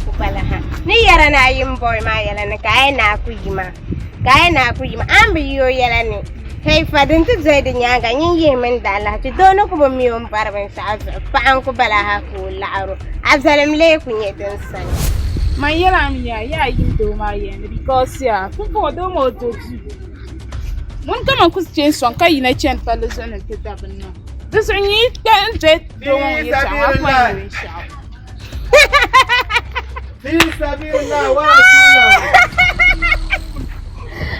N-ku bala ha. Ni yɛra ni a yi m-bɔi maa yɛla ni ka a yi naai ku yi maa, ka a yi naai ku yi maa, a ni bi yi o yɛla ni, Hei fa, din ti doli di nyaaŋa, nyin yihimi n daalahichi. Doo ni ku bi mi o ni bɔri binshɛɣu zuɣu, paɣa n-ku bala ha ka o laɣir o. A viɛlim lee ku nyɛ din sani. Man yɛla a mi yaa, yaa yim doo maa yɛli ni because yaa, pumpɔŋɔ doo maa o do duu. Ŋun kaman ku chɛ n-sɔŋ ka yina chani palli zuɣu ni nti da bini maa. Di zuɣu nyin yi kpe n-doli doo ŋɔ ŋun yɛtɔɣa ŋɔ, a ku lan nya binshɛɣu. Fi sabilillah wa rasulahu.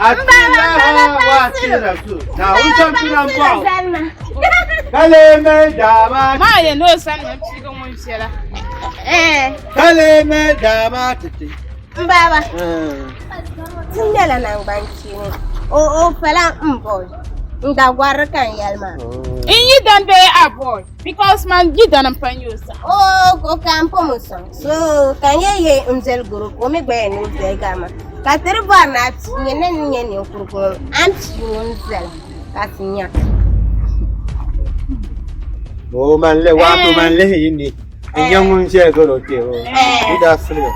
Atilaha wa ati rasul. Na wutan tunan bɔɣu. Kaleme dama. Maa yɛn ni o sani mi piigi ŋun viɛla. Kaleme dama titi. N baaba. Ti nyɛla nangban kpeeni. O o fala n boy. N da gɔrili ka n yɛli maa. N yi dan bee a boy. Because man yi dani m-pa nyɛ o saha. O o ka n pom o sɔŋ. So ka n yɛn yɛ n viɛli goro ka o mi gba yɛn ni o viɛli gari ma. Ka ti di bɔri ni a pii nyɛ ni n nyɛ ninkurigu ŋɔ a ni pii ŋun viɛla ka ti nya. O man le wato man lihi yi ni n nyɛ ŋun viɛli gari o kpee ŋɔ. Yi daa siliga.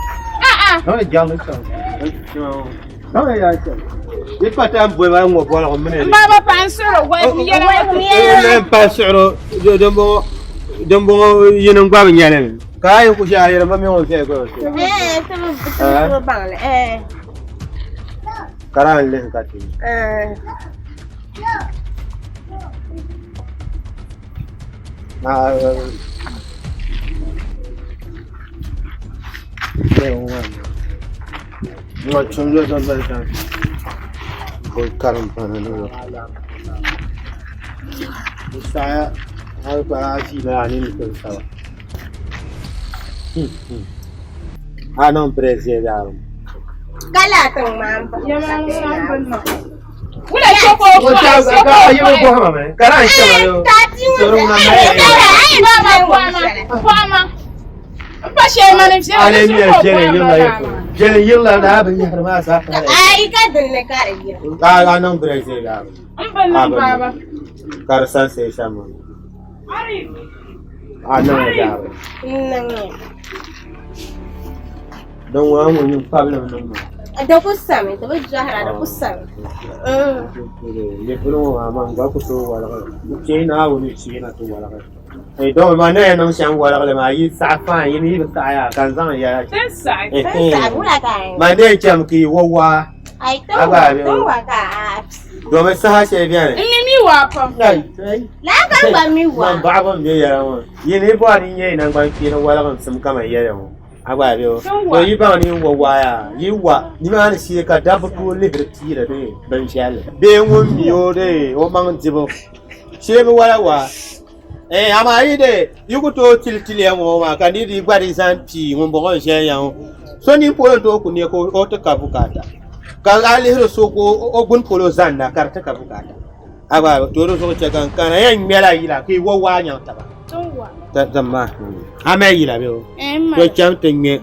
Niŋ li jaŋli sɔŋ. Yi pa ta boli ma ŋɔ bɔligu mini N baaba paɣa n suhuri waligim yɛla ŋɔ. N pahi suhuri dimbɔŋɔ yini n gba bi nyɛli mi ka a yi ku shɛli a yɛli ma mi ŋun viɛli gari o kpee. Ka daa n lihi ka ti. Wula chɛ ka o bɔhi, chɛ ka o bɔhi. Bɔhima, n pa shɛli mani viɛla di zuɣu ka o bɔhim ma laa maa. N bi niŋ baaba. Da ku sami, di bi dɔhira, di ku sami. Ti saɣi. Man dee chɛmi ka yi wa waa. Ai, ti wa ka a pii. Domi saha shɛli bɛni. N mi mi waa pam. Laa ka n gba mi waa. Man baɣa bin bɛ yɛla ŋɔ. Yi ni bɔri ni nyɛ nangban kpeeni waligimsim kaman yɛli ŋɔ. A gba bɛ o. To yi baŋ ni wa waa yaa, yi wa nimaani shee ka dabba tooi lihiri piira bee binviɛlli bee ŋun mi o dee o maŋ dibu shee bi wala waa. Eh, amaa yi de yi ku tooi tili tiliya ŋɔ maa ka niriba yi gba di zaŋ pii ŋun bɔŋɔ n-ʒɛya ŋɔ so nini polo n-tooi ku ne ka o ti ka bukaata ka a lihiri so ka o gbuni polo zanna ka di ti ka bukaata a gba to di zuɣu chɛ ka n kana yɛn ŋmɛla yila ka yi wa waa nyaŋ taba maa a mali yila bee to chɛm ti ŋmɛ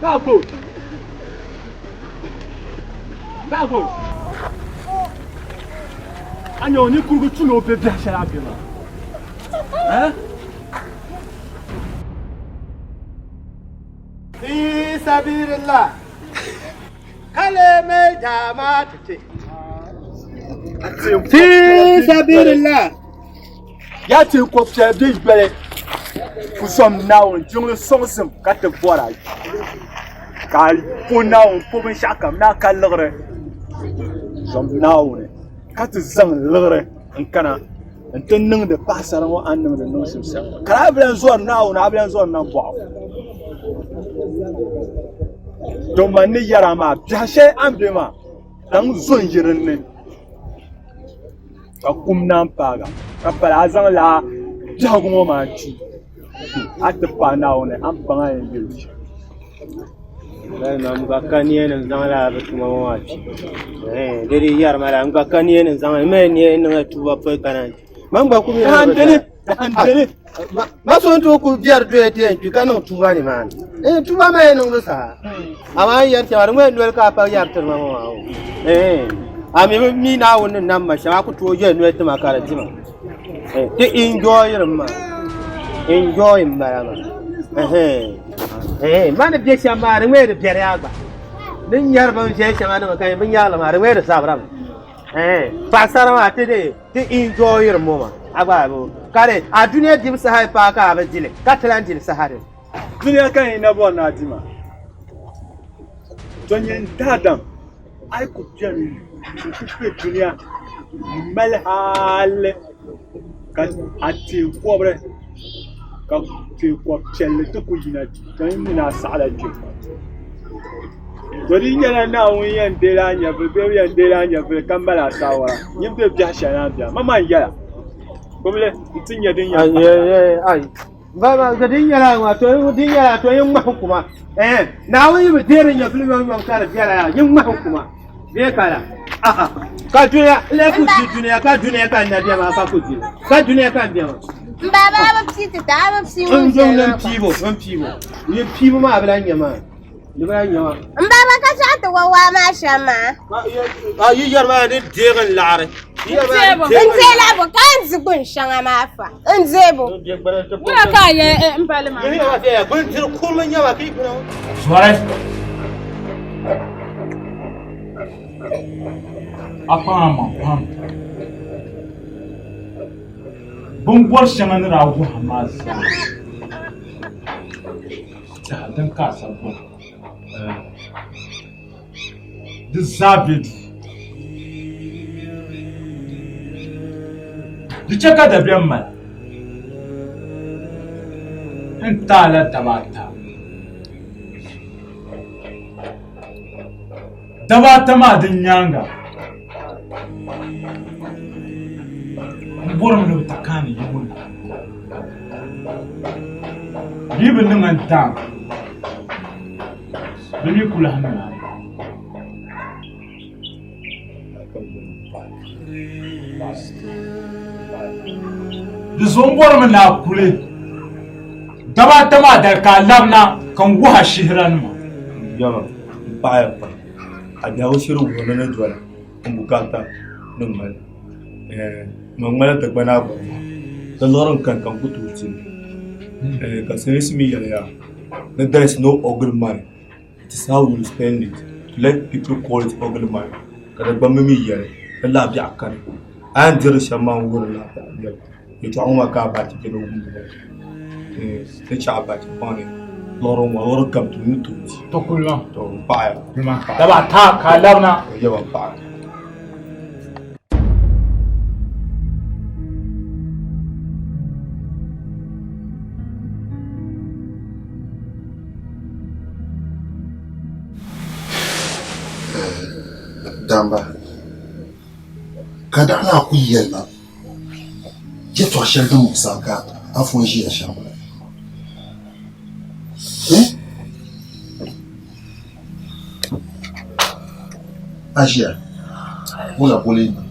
Bago! Bago! A nya o ninkurugu tu ni o be biɛhi shɛli a be maa. Eh? Fi sabilillah kale mai dama ta ce. Fi sabilillah. Ya ti ko piɛli bɛ yoli ku zom Naawuni jiŋli sɔŋsim ka ti bɔra ka a po Naawuni po binshɛɣu kam ni a ka liɣiri zom Naawuni ka ti zaŋ liɣiri n kana n ti niŋdi paɣasara ŋɔ a ni niŋdi niŋsim shɛm ŋɔ ka a bi lan zɔri Naawuni a bi lan zɔri nambɔɣu to man ni yɛra maa biɛhi shɛli a ni be maa daŋ zo n yi dinni ka kum naan paaga ka pala a zaŋ laa biɛhigu ŋɔ maa kpi a ti paai Naawuni a ni baŋ a yɛn yɛli shɛm. N gba ka nia ni n zaŋ lala bi tuma ŋɔ maa kpi di di yɛri ma la n gba ka nia ni n zaŋ n mali nia niŋ tuuba pɔi ka naan man gba ku mi ma so n tooi ku biɛri doya ti yɛn kpi ka niŋ tuuba nimaani tuuba maa yɛn niŋdi saha amaa n yɛri shɛba di ŋmani noli ka a pa yɛri tiri ma ŋɔ maa a mi bi mi Naawuni ni nam ma shɛm a ku tooi yɛli noli tima ka di dima ti enjoy maa enjoy n bala maa ma ni bɛ shɛm maa di ŋmani di biɛri a gba ni nyɛri bin viɛli shɛŋa nima ka bi nyɛrili maa di ŋmani di sabirimi paɣasara maa ti dee ti enjoy ŋɔ maa a gba ka di a dunia dibu saha yi paai ka a bi dili ka ti lahi dili saha dini Dunia ka yi na bɔri ni a di maa to nyini daadam a yi ku beni n-ku be dunia m-mali hali ka a teei kɔbiri ka teei kɔb' piɛlli ti ku yina ka yi mi ni a saɣila kpe. To di nyɛla Naawuni yɛn deei a nyɛvili bee bɛ yɛn deei a nyɛvili ka mali a saawara nyin be biɛhi shɛli ni a ni be maa. Mama n-yɛla, gbibili nti nya din yɛn pahi. Baba ka din nyɛla ŋɔ to din nyɛla to yin ŋmahi kuma eh Naawuni yi bi deeri nyɛvili yom yom ka di biɛla yaa yin ŋmahi kuma bee kala aha ka dunia le ku di dunia ka dunia ka na biɛma ka ku di ka dunia ka biɛma n baba a bi pii ti ta a bi pii ŋun n viɛli n maa gba piibo n piibo n piibo maa bi lahi nyɛ maa di bi lahi nyɛ maa n baba ka chaɣ ti wa waa maa shɛm maa a yi yɛri maa ni deegi n laɣari n deei la bo ka n di gbun shɛŋa maa fa n deei bo Wula ka a yɛ n bali maa Zɔri a kpaŋ a maŋ pam bin gɔri shɛŋa ni daa wuhi maa zaa Tɛha din ka a sabi bɔra di zaa be duu. Di chɛ ka dabiɛm mali n ti a la daba ata. Daba ata maa din nyaaŋa m bɔrimi ni bɛ ti kaani yi ŋɔ na. Di yi bi niŋ n daam, bɛ mi ku lahi naai. Di zuɣu m bɔrimi ni a kuli daba ata maa dali ka a labina ka n wuhi a shihiranima. Yɛma, m paɣiya pam. A biɛhigu shiri wuhi ni ni doli n bukaata ni mali. Ɛɛh, man ŋmanila Dagbani Agbarigu. Di liɣiri n-kani ka n ku tooi ti li. Ɛɛh, ka Silimiinsi mi yɛli ya ni there is no ugly money. It is how you spend it. Let people call it ugly money. Ka Dagbamba mi yɛli ni laɣibiɛɣu kani. A yɛn diri li shɛm maa n-wuhiri ni laɣibiɛɣu beni. Yɛltɔɣa ŋɔ maa ka a bachi beni o wumdi ba. Ni chɛ a bachi baŋ ni liɣiri ŋɔ liɣiri kam ti ni tooi di. To kuli ma. To n paɣiya. Kuli ma. Daba ata ka a labina. O yɛba n paɣiya. Damba, ka daɣu naa ku yɛli ma yɛtɔɣ shɛli din muɣis a ka a fo n-ʒiya shɛm la. A ʒiya wula boli niŋ?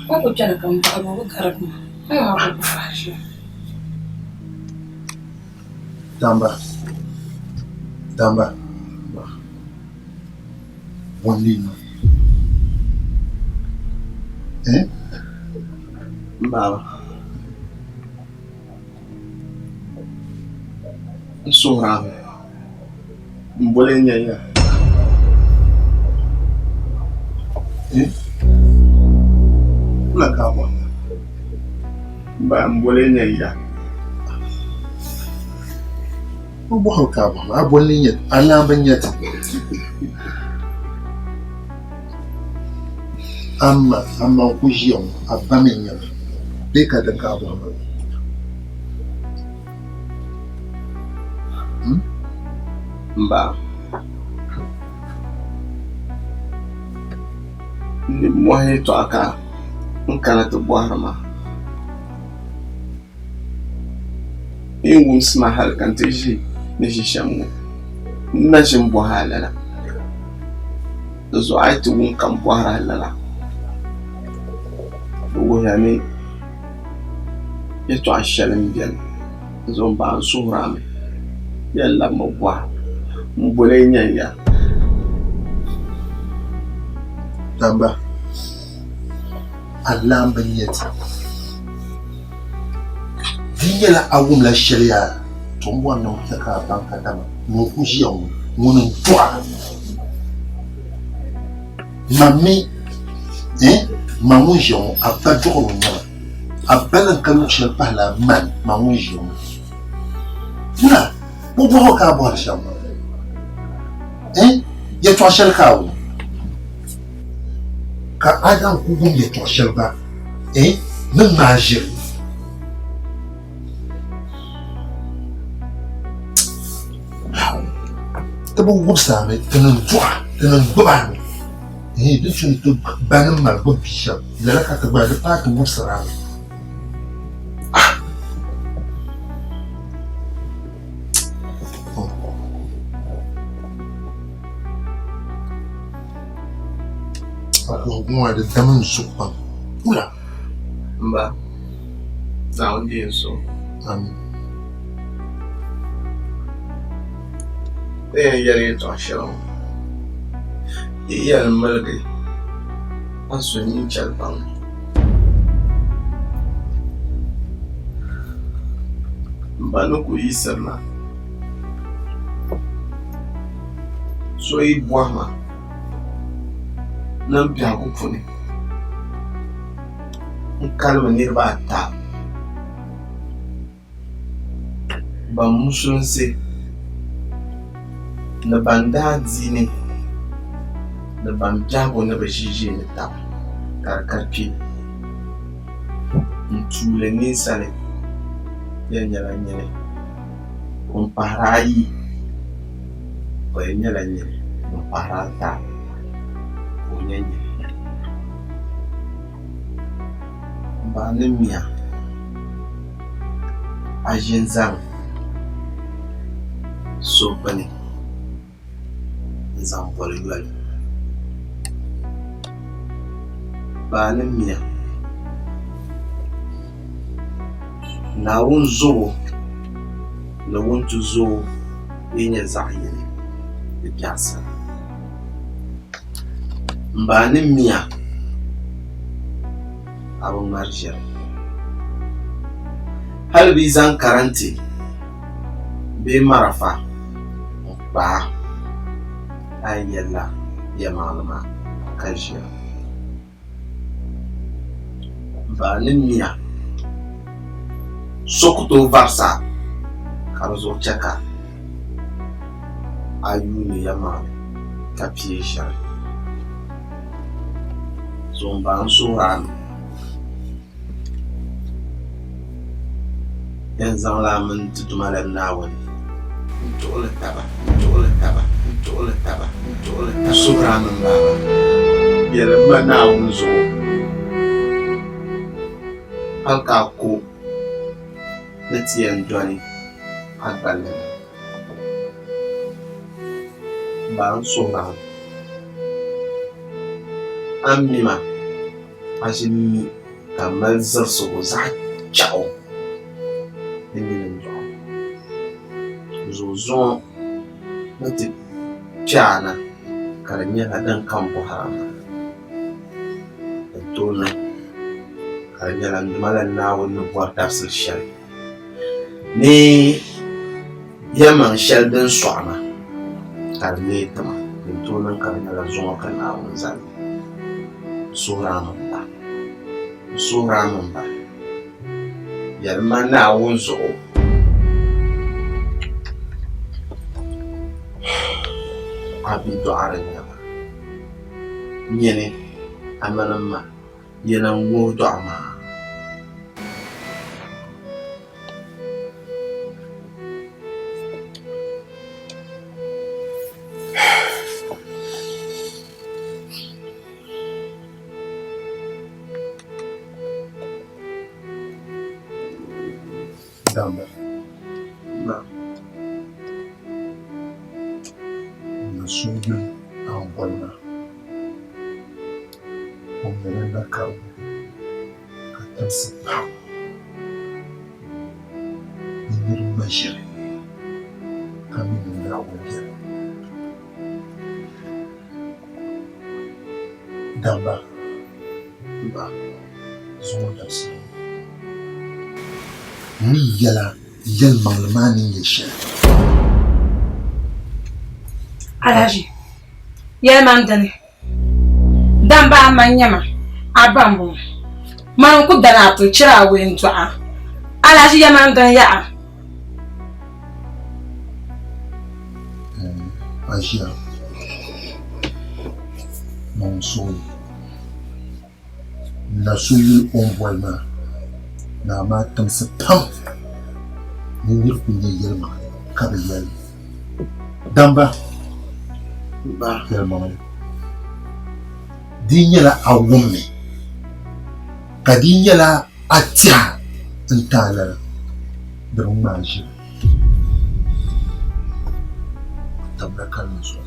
O ku kpɛni ka m baɣili o bi garigi ma. A yaa ku fahi ʒiya. Damba, Damba, boli niŋ? Eh? M baaba, n suhiri a mi, m boli n-nyɛ ya. Eh? Wula ka a bɔri ma? M ba, m boli n-nyɛ ya. O bɔhiri ka a bɔhi ma, a boli n-nyɛ, a laamba n-nyɛ ti. A ma, a ma n-ku ʒiya ŋɔ, a ba mi n-nyɛ ma. Bee ka din ka a bɔhi ma? Hmm? M ba, nimmɔhi yɛtɔɣa ka n kana ti bɔhiri ma. Yi ni wumsi ma hal ka n ti ʒi ni ʒi shɛm ŋɔ, n na ʒi m-bɔhi a lala. Di zuɣu a yi ti wum ka m bɔhir a lala, di wuhiya ni yɛtɔɣ shɛli m-beni. Di zuɣu m bahi n suhir a mi, yɛn labimi bɔhi, M boli n-nyɛ ya? Damba, a laamba n-nyɛ ti. Di nyɛla a wumla shɛli yaa, to m bɔri ni n chɛ ka a baŋ kadama ŋun ku ʒiya ŋɔ, ŋuni n-dɔɣi a. Man mi, eh, man ŋun ʒiya ŋɔ, a ba dɔɣiri o nyɛma. A ba lan ka luɣ shɛli pahila man, man ŋun ʒiya ŋɔ. Wula, o bɔh o ka a bɔhiri shɛm maa? Eh, yɛtɔɣ shɛli ka a wum? Ka a daŋ ku wum yɛtɔɣ shɛli gba, eh, ni ŋmaai ʒiri. Ti bi wubisi a mi, ti ni dɔɣ a, ti ni gbib a mi. Eh, di tu ni ti ba ni mali gbubi bia shɛm, lala ka ti gba di paai ti wubisir a mi. Ah! A kuhigu maa di dami n zuɣu pam. Wula? M ba, Naawuni deei n suhu. Amin. N ni yɛn yɛli yɛtɔɣ shɛli ŋɔ, yi yɛn miligi a ni su nyin chɛli baŋ ni. M ba ni ku yiɣisirina, so yi bɔhi ma ni m biɛhigu puuni n kalimi niriba ata ban musulinsi ni ban daa diini ni ban biɛhigu ni bi ʒi ʒiinitaba ka di ka kpee n tuuli ninsali yɛn nyɛla nyini ŋun pahiri ayi o yɛn nyɛla nyini ŋun pahiri ata ka o nyɛ nyini m ba ni miya a ʒi n-zaŋ so bini n-zaŋ boli yoli baa ni miya Naawuni zobo ni wuntizuɣu yi nyɛ zaɣ yini. di biɛɣisira. M ba a ni mi a, a bi ŋmari ʒiri. Hali bɛ yi zaŋ karante bee marafa n-kpa a, a yɛn yɛlila yɛlimaŋli maa ka ʒiya. M ba a ni mi a, so ku tooi varisi a ka di zuɣu chɛ ka a yuuni yɛlimaŋli ka pii ʒiri. So m ba n suhiri a mi. Yɛn zaŋla a mini ti Duuma la Naawuni n-tuɣili taba, n-tuɣili taba, n-tuɣili taba, n-tuɣili taba. N suhiri a mini baaba. Yɛli m ma Naawuni zuɣu, hal ka a ko ni ti yɛn dɔni a gballi ni. M ba, n suhiri a mi, a ni mi ma. A ʒi mi ka m mali zirisigu zaɣ chɛɣu ni nyini n-dɔɣi m. Zuɣu zuŋɔ ni ti kpe a na ka di nyɛla din ka m bɔhir a maa. Din tooi niŋ ka di nyɛla n Duuma la Naawuni ni bɔri dabisili shɛli ni yɛlimaŋ shɛli din sɔɣi ma ka di neei ti ma, din tooi niŋ ka di nyɛla zuŋɔ ka Naawuni zali li. N suhir a mi m-ba, n suhir a mi m-ba, yɛli ma Naawuni zuɣu. A bidɔɣiri n-nyɛ ma, nyini a mini m ma yɛn n-ŋuhi dɔɣi maa. Dama na so yuli a ni boli maa, o nyɛla nakarigu ka timsi pam ni niriba ŋma ʒiri ka mi ni Naawuni beni. Dama zuŋɔ dabisili ŋɔ n ni yɛl a yɛlimaŋli maa ni nyɛ shɛli. Alhaji, yɛlima n dini. Damba a ma n-nyɛ ma, a ba m-bɔŋɔ. Mani n-ku dani a puli chira awɔi n-dɔɣi a. Alhaji yɛlima n dini yaha. A ʒiya niŋ suhu na so yuli o ni boli maa naa maa timsi pam ni nir ku nya yɛlimaŋli ka bi yɛli damba yɛlimaŋli di nyɛla a wummi ka di nyɛla a tɛha n-ti a lala di bi ŋmaai ʒili tabila kalinli zuɣu.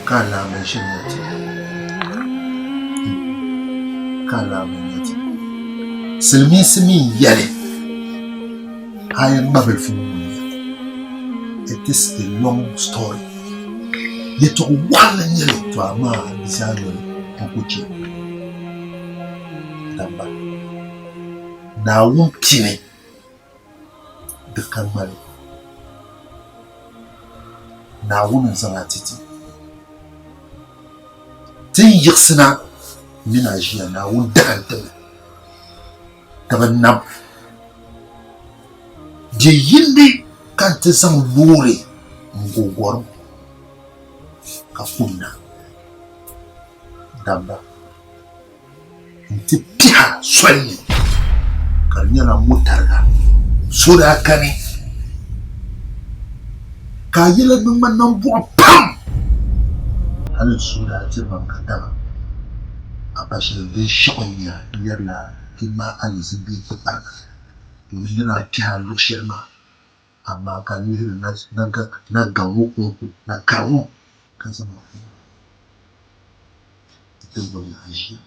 Ka alaama ʒini nya ti. Ka alaama nya ti. Silimiinsi mi n-yɛli a yɛn ŋma bilifu ŋɔ nya. It is a long story. Yɛtɔɣ waɣinli n-nyɛ li to amaa di zaa noli n ku chɛ damba. Naawuni pini di ka ŋmali. Naawuni n-zaŋ a ti ti. Ti ni yiɣisina mini a ʒiya Naawuni dahin ti mi ka bi nam. Bɛ yindi ka n ti zaŋ loori n-go gɔrim ka kunna damba nti piha soli ni ka di nyɛla motariga so daa kani ka a yɛla niŋ ma nambɔɣu pam hali n suhu daa tiri ma ka dama a pa shɛli binshɛɣu n-nyɛ a yɛrila ti ma alizin bee kpukpariga domin ni daa kpɛhi a luɣ shɛli maa amaa ka a lihiri na gaŋ ŋɔ kɔŋko na kari ŋɔ ka zaŋ a nti gbubi a ʒia.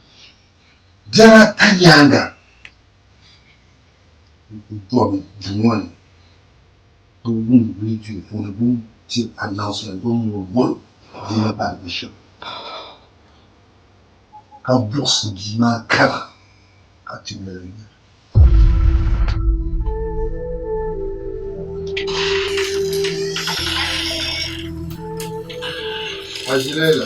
Biɛri ata nyaaŋa N domi duu ŋɔ ni ka wum radio puuni bɛ ni tiri announcement bɛ ni boli bia maa baligi shɛm ka buɣisi bia maa kana ka ti yɛli o yɛla. Aʒilaila,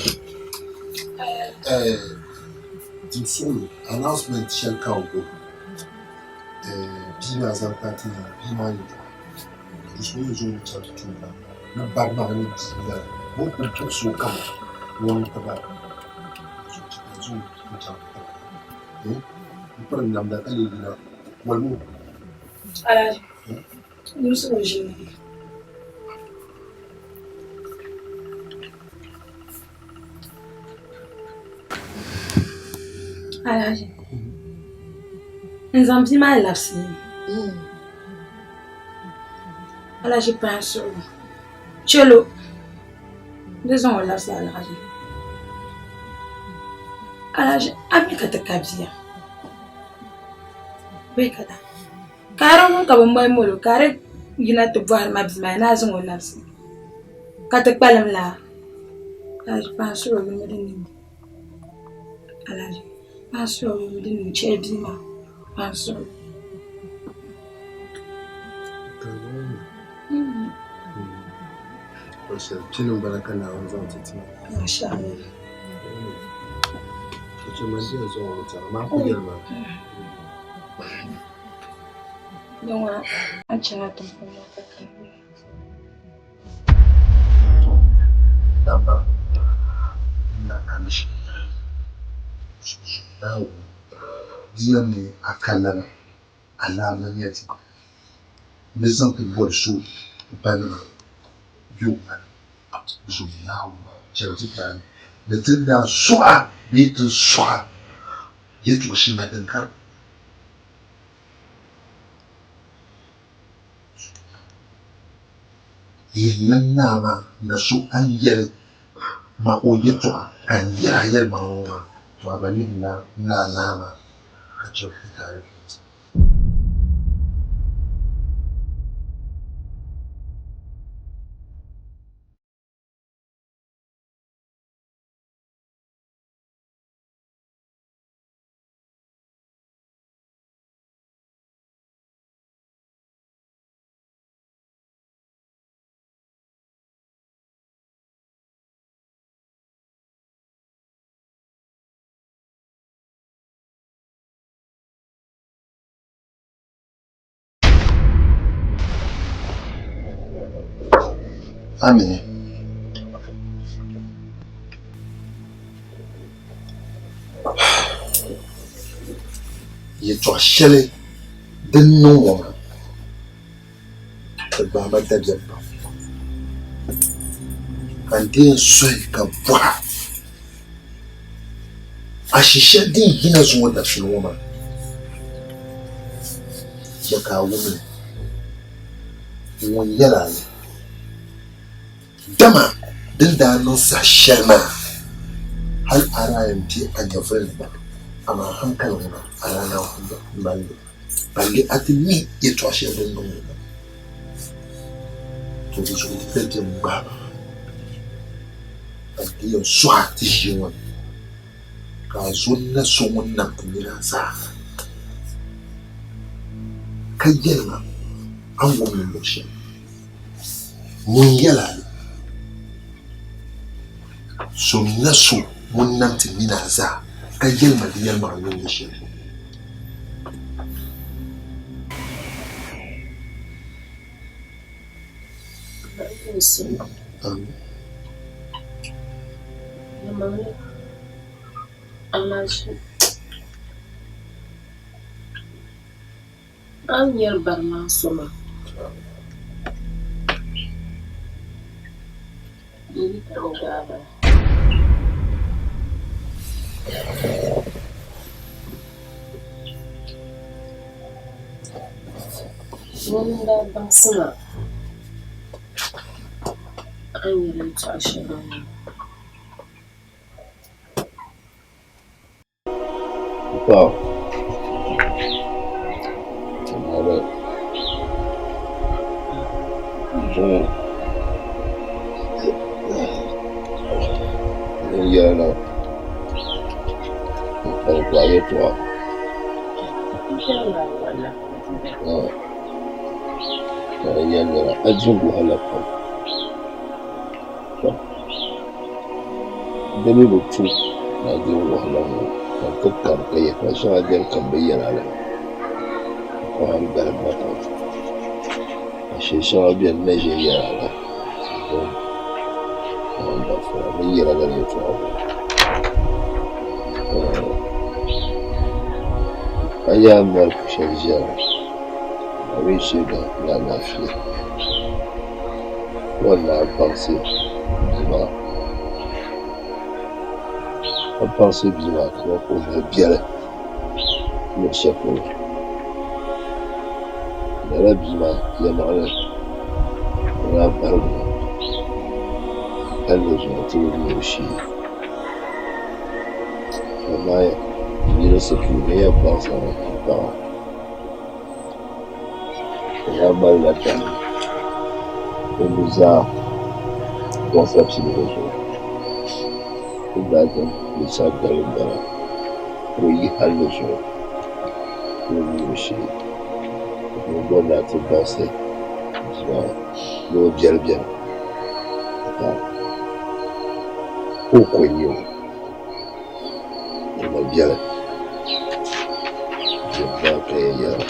dim suɣili announcement shɛli ka bɛ gbubi bia maa zaŋ kpa ti bia maa yɛltɔɣa di so ni zo n-chaŋ ti tuui ba ni barimaŋ ni bia m-bala bɛ ni kuli buɣisi o kaman ŋun ti bara ka zo n-chaŋ ti tiri ba m-piri namda ka lee yina wolimi o. Alhaji, nimsi o ʒini. Alhaji, n zaŋ bia maa labisi Alhaji pahi n suhu chɛlo di zaŋ o labisi Alhaji. Alhaji a mi ka ti ka bia bee ka daa ka a di wum ka bi moli molo ka a di yina ti bɔhiri ma bia maa ni a zaŋ o labisi ka ti kpalim laa Alhaji paɣa n suhi o yuli din niŋ Alhaji paɣa n suhi o yuli din niŋ chɛli bia maa paɣa n suhi o. Pini m-bala ka Naawuni zaŋ ti ti ma. Masha Allah. Dabba bia ni a ka lana alaama nyɛ ti ni zaŋ ti boli so banima bɛ o ŋmani zuŋ Naawuni chɛli ti taali ni ti ni daa sɔɣi bee ti sɔɣi yɛtɔɣ shɛŋa din ka Yɛlli naa maa na so a ni yɛli ma o yɛtɔɣa ka n yɛl a yɛlimaŋli ŋɔ maa, to a gba lihim naa naa maa ka chɛ o taali. Amina. Yɛtɔɣ shɛli din niŋ ŋɔ maa di gbaai ma dabiɛm pam ka n deei n suhi ka bɔha ashi shɛli din yina zuŋɔ dabisili ŋɔ maa ya ka a wum li ŋun yɛl a li Dama din daa niŋ saha shɛli maa, hal a daa yɛn be a nyɛvili ni gba, amaa haŋkali ŋɔ maa, a daa naan ku mali li, palli a ti mi yɛtɔɣ shɛli din niŋ ŋɔ maa. To di zuɣu di dabiɛm gbahi ba ka bɛ ti yɛn sɔɣi a ti ʒii ŋɔ ni, ka a zo na so ŋun nam ti nina zaa, ka yɛli ma a ni wum li luɣ shɛli. Ŋun yɛl a li, Zomina so ŋun nam ti nina zaa, ka yɛli ma di yɛlimaŋli ni nyɛ shɛli. A ni yɛli bari maa so maa, n yi ti o gaabala. Ŋuni n-daa baŋsi ma a ni yɛli yɛtɔɣ shɛli ŋɔ maa. Wow. N yɛli na n kpari gbaai yɛltɔɣa. Ka n yɛli nira a di wahala pam. Di mi bi tu ni a di wahala ŋɔ ka n ti kari ka yɛltɔɣa shɛŋa beni ka m bi yɛl a li ka n galim ba pam. Ashe shɛŋa beni n na ʒi n-yɛl a la n ni yɛl a lala yɛltɔɣa ŋɔ. A yaa mali pu shɛli ʒiya ŋɔ a mi shee ni alaafee bɔri ni a baŋsi bia maa a baŋsi bia maa kamani ka o mali biɛli luɣ shɛli polo lala bia maa yɛlimaŋli o daa barigi mi palli zuɣu nti bi mi o shee amaa yiɣisi puuni yɛn baŋsi a mi m-paɣ a. O daa malila dari o nuzaa zuɣusapiligu zuɣu. O ni daa zaŋ binshɛɣu dari m-bala ka o yi halli zuɣu ka o mi o shee. Ka o bɔri ni a ti baŋsi bia maa ni o biɛli beni ka o ko n-nyɛ o. O ma biɛli biɛri maa ka yɛn yɛra.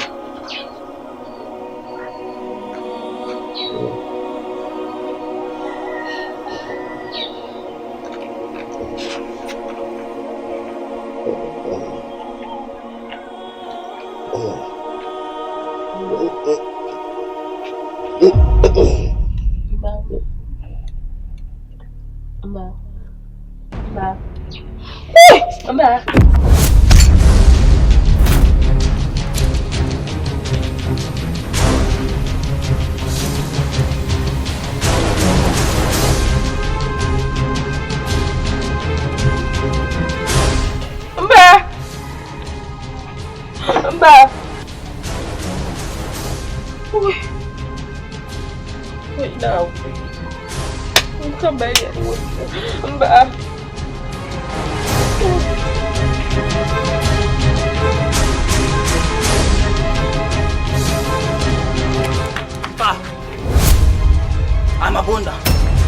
Amabonda.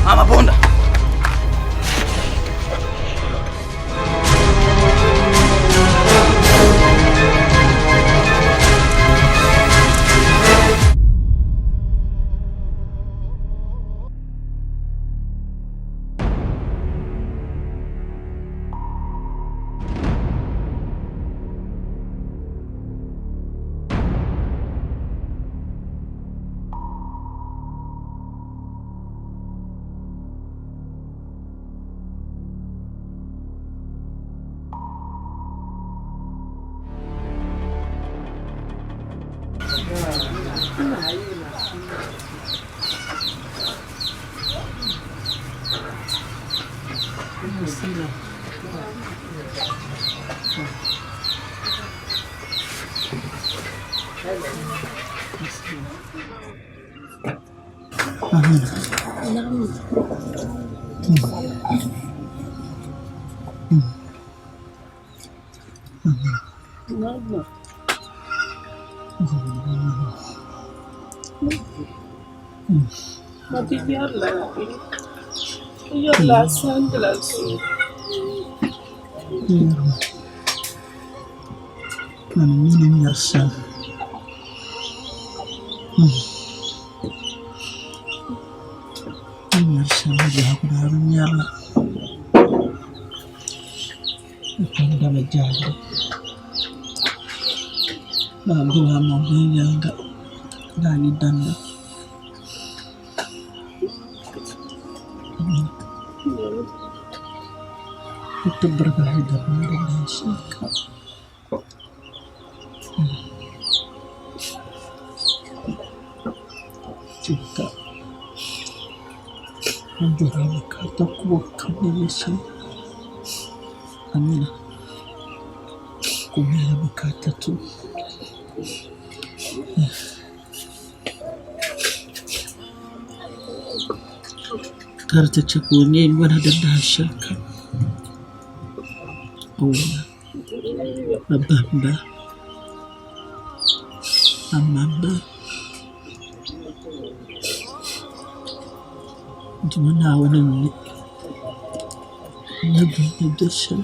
Amabonda. Mani mi ni nyari shɛm. N ni nyari shɛm biɛhigu daa bi nyari la. N kpɛm daba jaande maa gbubi a maŋ viɛnyɛliŋga ka a yi damda. N ti birigi hali dabindi dahinshɛli kam. Chɛ ka n bɔri a bukaata kubu kam ni nyɛ shɛm. Amina ka o nyɛla bukaata ti o. Ka di ti chɛ ka o nyɛ yɔna di dahin shɛli kam. A wumma, a ba m-bala, a ma m-bala. Duuma Naawuni m-mi n ni ni be shɛm.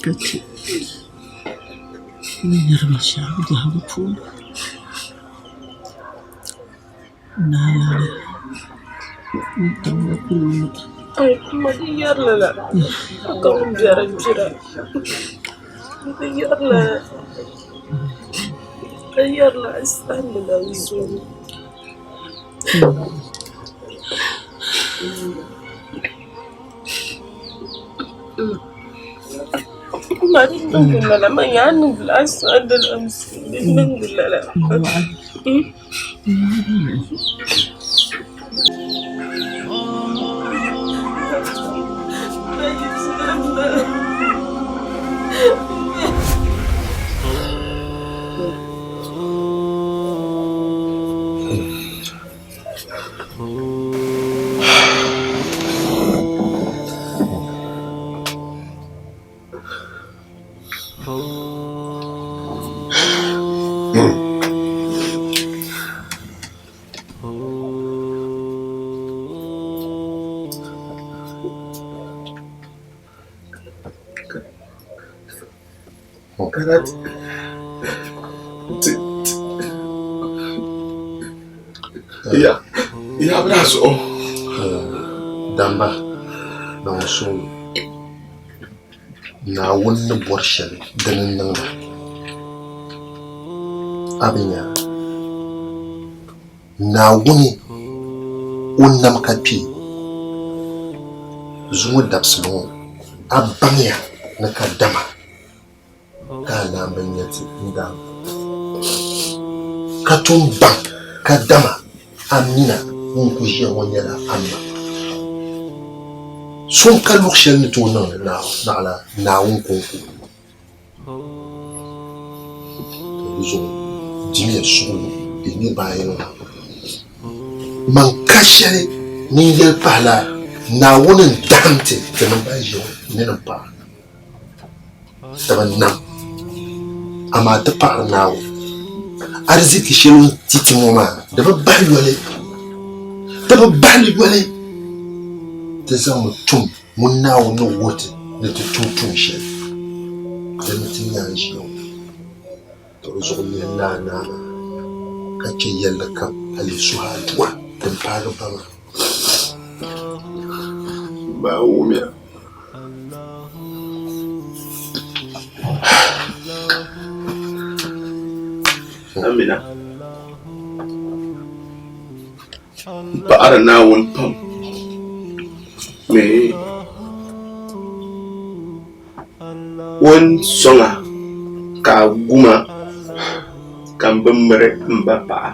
Ka chɛ n ni nyari binshɛɣu biɛhigu puuni. Naawuni n tamla kuli ŋɔ. Damba niŋ suɣulo Naawuni ni bɔri shɛli dini n-niŋda. A bi nya? Naawuni o nam ka kpe zuŋɔ dabisili ŋɔ a baŋya ni kadama ka a naan bi nya ti n-daam ka tom baŋ kadama a mina ŋun kul ʒiya ŋɔ nyɛla a ma. So n-ka luɣ shɛli ni tooi niŋ li naɣila Naawuni kɔŋko. Di zuɣu dimiya suɣulo di nyɛ baayili maa. Man ka shɛli ni n yɛli pahila Naawuni n-dahim ti tinim ban ʒiya ŋɔ mini m paɣa. Ti bi nam, amaa ti paɣiri Naawuni. Ariziki shɛli o ni ti ti ŋɔ maa, di bi bahi yoli. Di bi bahi li yoli. Ti zaŋmi tum ŋun Naawuni ni wuhi ti ni ti tum tuun shɛli din ni ti nya n-ʒiya ŋɔ. Ka di zuɣu lihi Naa Naa maa ka chɛ yɛlli kam ka lee suhi adua din paagi ba maa. Baa wumiya. Amina. M paɣiri Naawuni pam ni o ni sɔŋ a ka a gu ma ka m bi miri m ba paɣa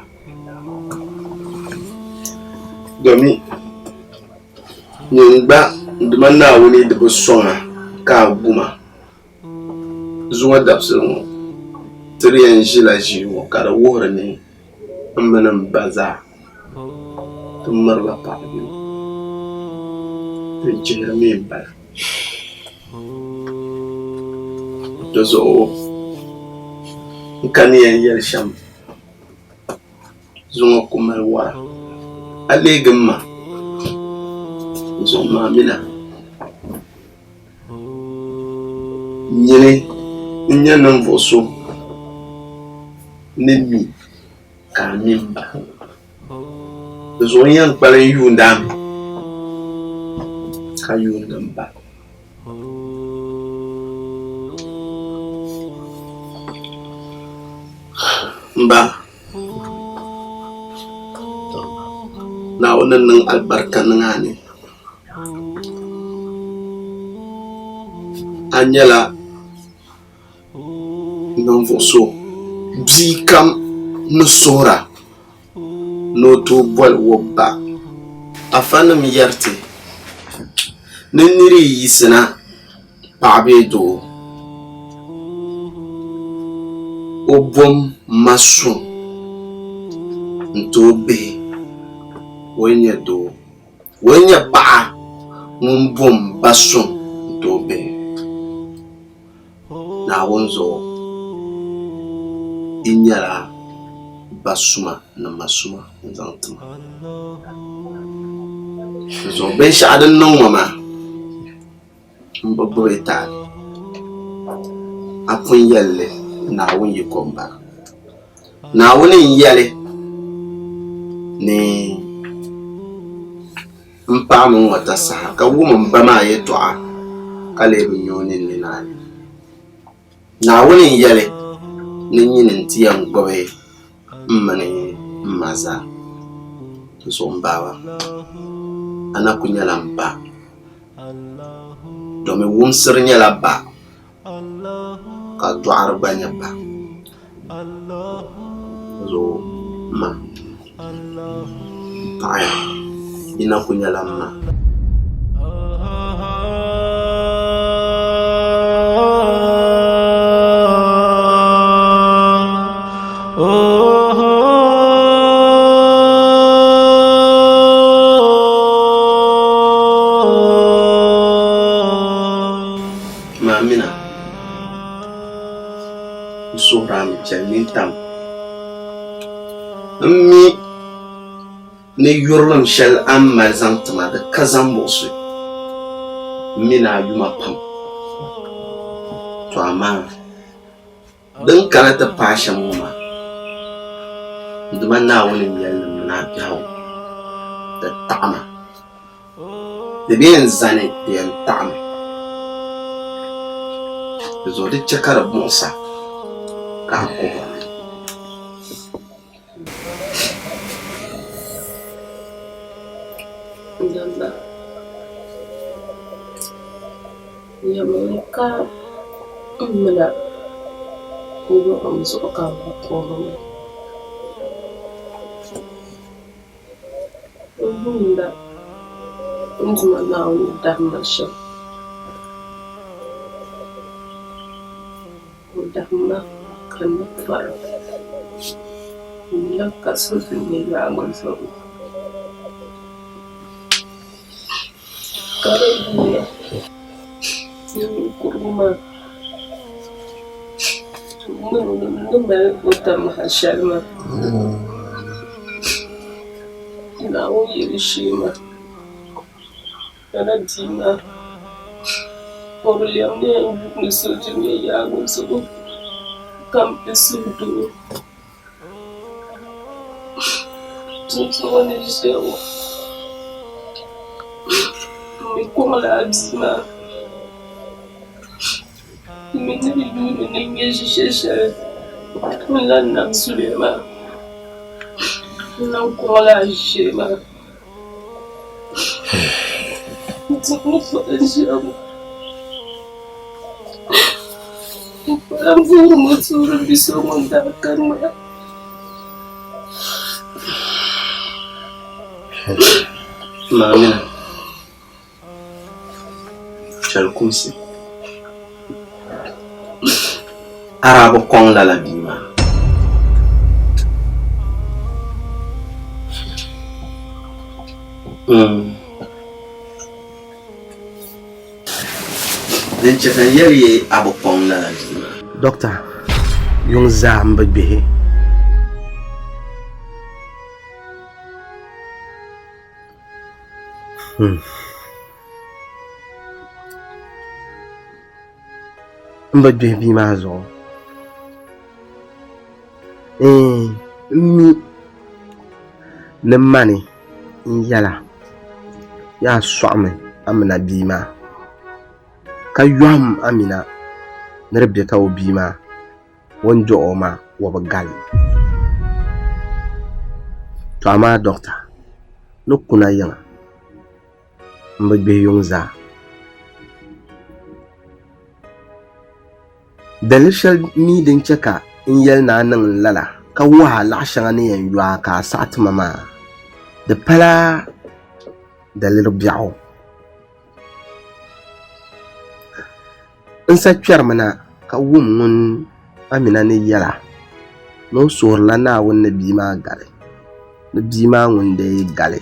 domi nyin gba dama Naawuni di bi sɔŋ a ka a gu ma zuŋɔ dabisili ŋɔ ti di yɛn ʒila ʒii ŋɔ ka di wuhiri ni m mini m ba zaa ti mirila paɣ yino. Din chihiri mi m-bala. Di zuɣu n ka ni yɛn yɛli shɛm zuŋɔ ku mali wara. A leegi m ma, di zuɣu maa mina nyini n-nyɛ ninvuɣ so ni mi ka a mi m ba. Di zuɣu n yɛn kpalim yuund a mi ka yuundi m ba. M ba, Naawuni ni niŋ alibarika niŋ a ni. A nyɛla ninvuɣ so bia kam ni suhira ni o tooi boli o ba. Afanim yɛri ti ni nir yi yiɣisina paɣa bee doo, o bom ma suŋ. n-ti o bihi, o yi nyɛ doo, o yi nyɛ paɣa ŋun bo m ba suŋ n-ti o bihi. Naawuni zuɣu yi nyɛla ba suma ni ma suma n-zaŋ ti ma. Di zuɣu binshɛɣu din niŋ ŋɔ maa m bi gbubi taali. A pun yɛli li Naawuni yiko m-bala. Naawuni n-yɛli ni m paɣimi ŋ-ŋɔ tasaha ka wum m ba maa yɛtɔɣa ka lee bi nya o ninni naani. Naawuni n-yɛli ni nyini nti yɛn gbubi m mini m ma zaa. Di zuɣu m baaba, a na kul nyɛla m ba, domi wumsiri nyɛla ba. Ka dɔɣiri gba nyɛ ba zuɣu ma paɣiya yi na kuli nyɛla m ma. Maamina, n suhiri a mi chɛli nintam. M mi ni yurilim shɛli a ni mali zaŋ ti ma di ka zaŋ muɣisi m mini a yuma pam. Tɔ amaa din kana ti paai shɛm ŋɔ maa, n Duuma Naawuni n-yɛli ni m mini a biɛhigu di taɣi ma. Di bi yɛn zani di yɛn taɣimi, di zuɣu di chɛ ka di muɣisa ka a kuhira. Damba, yɛlimi ka m mina n-wurim zuɣu ka m bi kuhiri ŋɔ. N wumda n Duuma Naawuni ni dahim ma shɛm. O dahim ma ka n ni pɔri. N mi ka so dunia yaɣiŋɔ zuɣu ka di yuya ni ninkurigu maa ni mali o tamaha shɛli maa. Naawuni yili shee maa lala bia maa o bi lɛm ni yɛn yuuni so dunia yaaŋa zuɣu ka m bi suhudoo Tuntuma ni ʒiya ŋɔ m mi kɔŋla a bia maa m mi ni bi yuuni ni n nya ʒiʒiɛ shɛli n lan nam zuliya maa n lan kɔŋla a ʒiʒiɛ maa n ni kpalim ʒiya ŋɔ n kpalim guhiri ŋɔ tuuri bi so ŋun daa kani maa. Maamina, chɛli kumsi. A daa bi kɔŋ lala bia maa. Din chɛ ka n yɛli yi a bi kɔŋ lala bia maa. Dɔkta, yuŋ zaa m bi gbihi. Hmm. M bi gbihi bia maa zuɣu. Ɛɛn, m mi ni mani n-yɛla yaa sɔɣimi Amina bia maa, ka yɔhim Amina ni di be ka o bia maa o ni dɔɣi o maa o bi gali. Tɔ amaa dɔkta ni kuna yiŋa m bi gbihi yuŋ zaa. Daliri shɛli mi din chɛ ka n yɛli ni a niŋ lala ka wuhi a laɣ shɛŋa ni yɛn yo a ka a saɣi ti ma maa, di pala daliri biɛɣu. N sa kpɛrimi na ka wum ŋun Amina ni yɛla ni o suhirila Naawuni ni bia maa gali. Ni bia maa ŋun dee yi gali,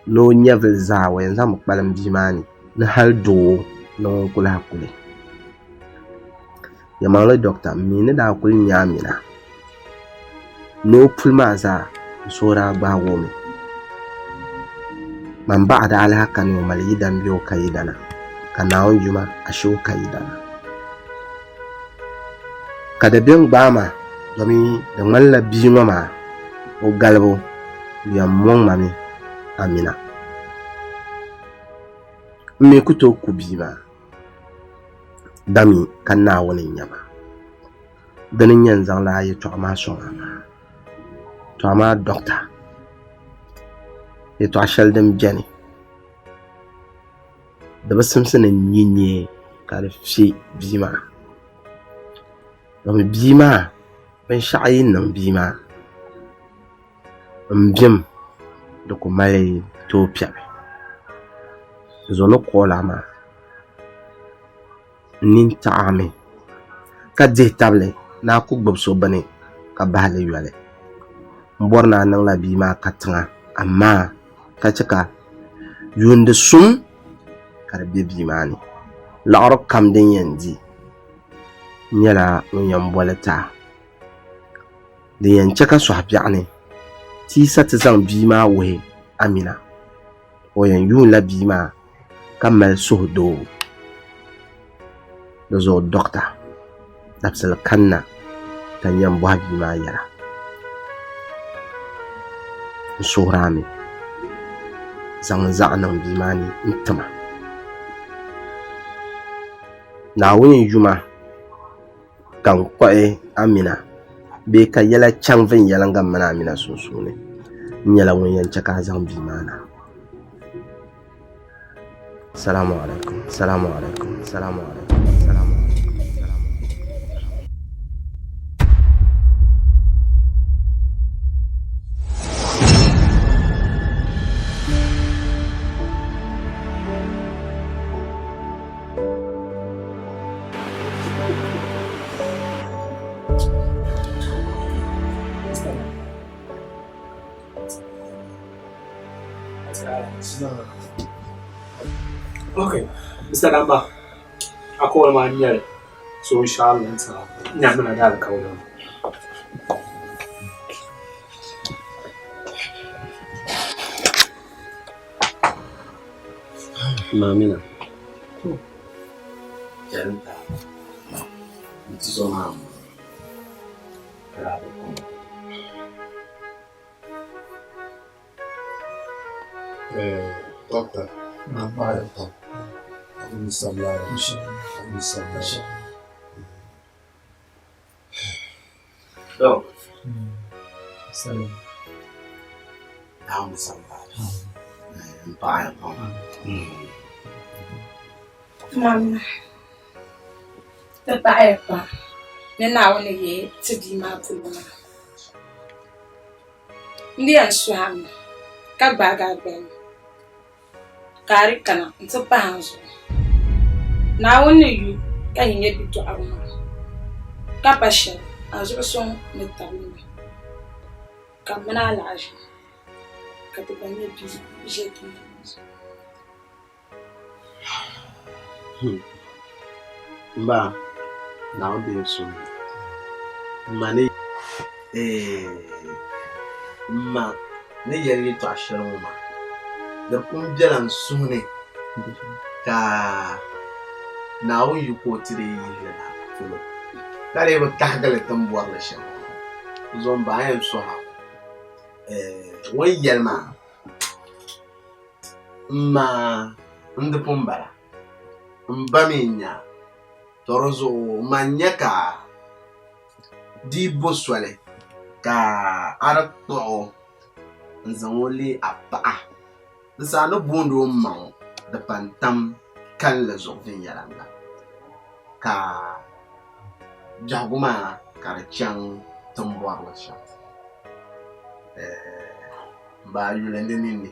ni o nyɛvili zaa o yɛn zaŋmi kpalim bia maa ni, ni hali doo ni ŋun ku lahi kuli. Yɛlimaŋli dɔkta, m mi ni daa kuli nya Amina ni o puli maa zaa n suhu daa gbaagi o mi. Man baɣa daa lahi kani o mali yidana bee o ka yidana, ka Naawuni yuma ashe o ka yidana. Ka di bɛ n-gbaai ma domi di ŋmanila bia ŋɔ maa o galibu yɛn mɔŋ ma mi Amina. M mi ku tooi ku bia maa dami ka Naawuni n-nyɛ ma. Dini n-nyɛ n zaŋ lala yɛtɔɣa maa sɔŋ a maa. Tɔ amaa dɔkta, yɛtɔɣa shɛli din beni di bi simsi ni n yi nyee ka di fi bia maa domi bia maa binshaɣu yi niŋ bia maa n bim di ku mali tooi piɛbi n zo ni kooli a maa n nini taɣimi ka dihi tabili ni a ku gbubi so bini ka bahi li yoli. M bɔri ni a niŋla bia maa katiŋa amaa ka chɛ ka yuundi sum ka di be bia maa ni. Laɣiri kam din yɛn di nyɛla ŋun yɛn boli ti a. Din yɛn chɛ ka sɔhi biɛɣu ni ti yi sa ti zaŋ bia maa wuhi Amina. O yɛn yuunila bia maa ka mali suhudoo. Di zuɣu dɔkta dabisili kanna ka n yɛn bɔhi bia maa yɛla. N suhiri a mi, zaŋ n zaɣa niŋ bia maa ni n-ti ma. Naawuni yuma ka n kpuɣi Amina bee ka yɛla chaŋ viɛnyɛliŋga m mini Amina sunsuuni, n nyɛla ŋun yɛn chɛ ka a zaŋ bia maa na. Salamu alaikum, salamu alaikum, salamu alaikum, salamu alaikum, salamu alaikum. Okay, Mr. Damba, a call maa n-nyɛli so inshallah n-tira nyamina di alikauli maa. Mamina. Jɛlinta. N tizo maa m-bɔŋɔ. Ka daa bi kɔŋ. Doctor, paɣaya pam. Naawuni sabila. Naawuni sabila. Doc. Naawuni sabila. N paɣaya pam. Mamina, ti paɣaya pam ni Naawuni yihi ti bia maa polo maa. N di yɛn suhi a mi ka gbaagi a gbali ka a di kana nti pahi n zuɣu. Naawuni ni yu ka yi nya bidɔɣiri maa, ka pa shɛli a zuɣu suŋ ni tabili mi, ka m mini Alahaʒi ka ti gba nya bia ʒe tiŋgbani zuɣu. M ba, Naawuni deei suŋ. M ma ni m ma ni yɛli yɛtɔɣ shɛli ŋɔ maa, di pun bela n suhu ni ka Naawuni yi ka o ti di yihi li na polo, ka dii bi kahigi li ti ni bɔri li shɛm. Zuŋɔ m ba, a yɛn suhi a o ni yɛli maa. M ma n-di pun bala, m ba mi n-nya, tɔ di zuɣu man nya ka di bo soli ka a di kpuɣ o n-zaŋ o leei a paɣa. Di saha ni boond o m ma ŋɔ, di pa n-tam kalinli zuɣu viɛnyɛliŋga, ka biɛhigu maa ka di chaŋ ti ni bɔri li shɛm. M ba a yuli n di ninni.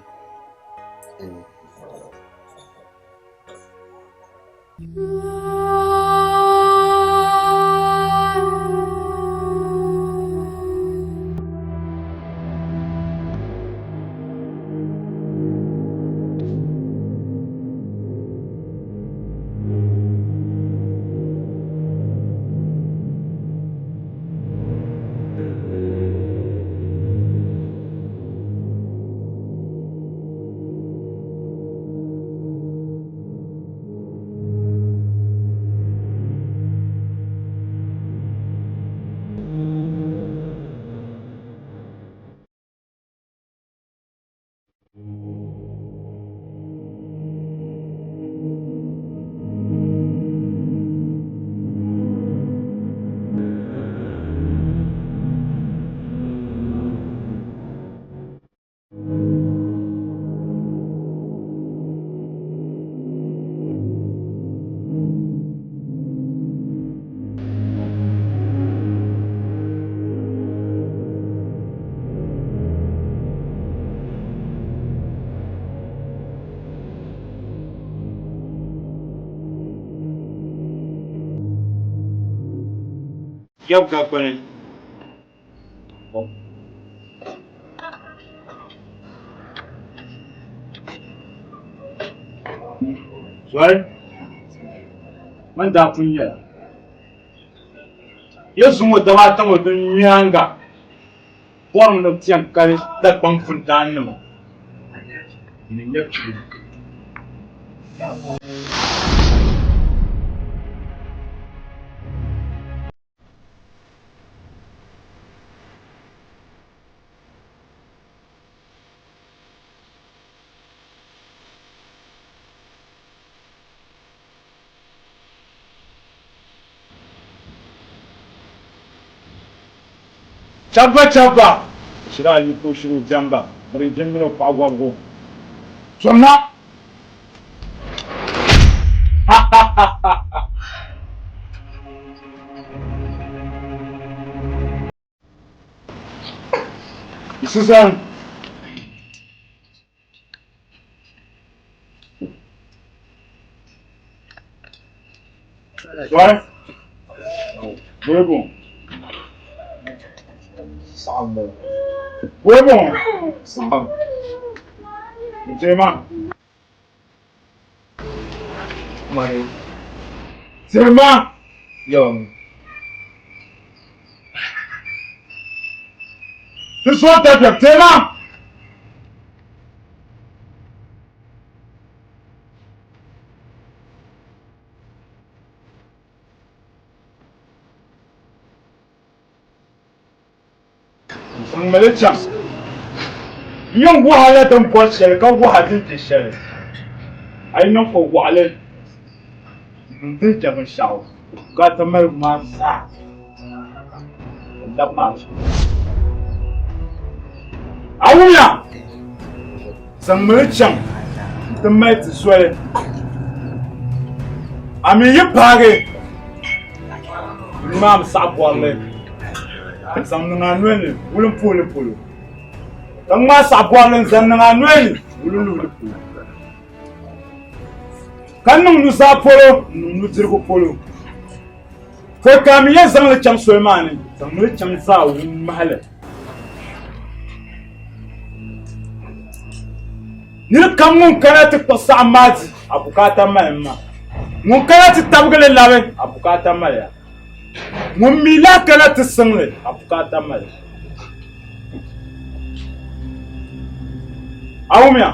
Kɛbu ka kpani. Soli, man daa pun yɛla. Yesu ŋɔ daba ata ŋɔ din nyaaŋa bɔrimi ni bɛ ti yɛn kali Dagbaŋ fundaannima ni nyɛ piligu. Chabba chabba! Shiri a yi tooi shiri o jɛmba, Birinjin mini o paɣa gɔbigu. Zomna! Susan! Sorry? Bwebo. Saɣim. Bwebo. Saɣim. Tema. Mari. Tema. Yom. Ti so tafiya tema. N mali chaŋ n yɛn wahala din bɔri shɛli ka waha din je shɛli. A yi niŋ o waɣili n-ti chɛ binshɛɣu ka ti maligu maa zaa n labi maa zuɣu. A wumya? Zaŋmi li chaŋ nti mali ti soli. A mi yi paagi ŋmaam saɣi bɔrili n-zaŋ niŋ a noli ni wulimpuhili polo, ka ŋmaai saɣi bɔrili n-zaŋ niŋ a noli ni wulinluhili polo, ka niŋ nuzaa polo n-niŋ nudirigu polo. Pɔi ka a mi yɛn zaŋ li chaŋ soli maa ni, zaŋmi li chaŋ zaa wumahili. Nir kam ŋun kana ti kpuɣi saɣim maa di, a bukaata mali m ma. Ŋun kana ti tabigi li labi, a bukaata maliya. Ŋun mi lahi kana ti siŋ li, a bukaata maliya. A wumya?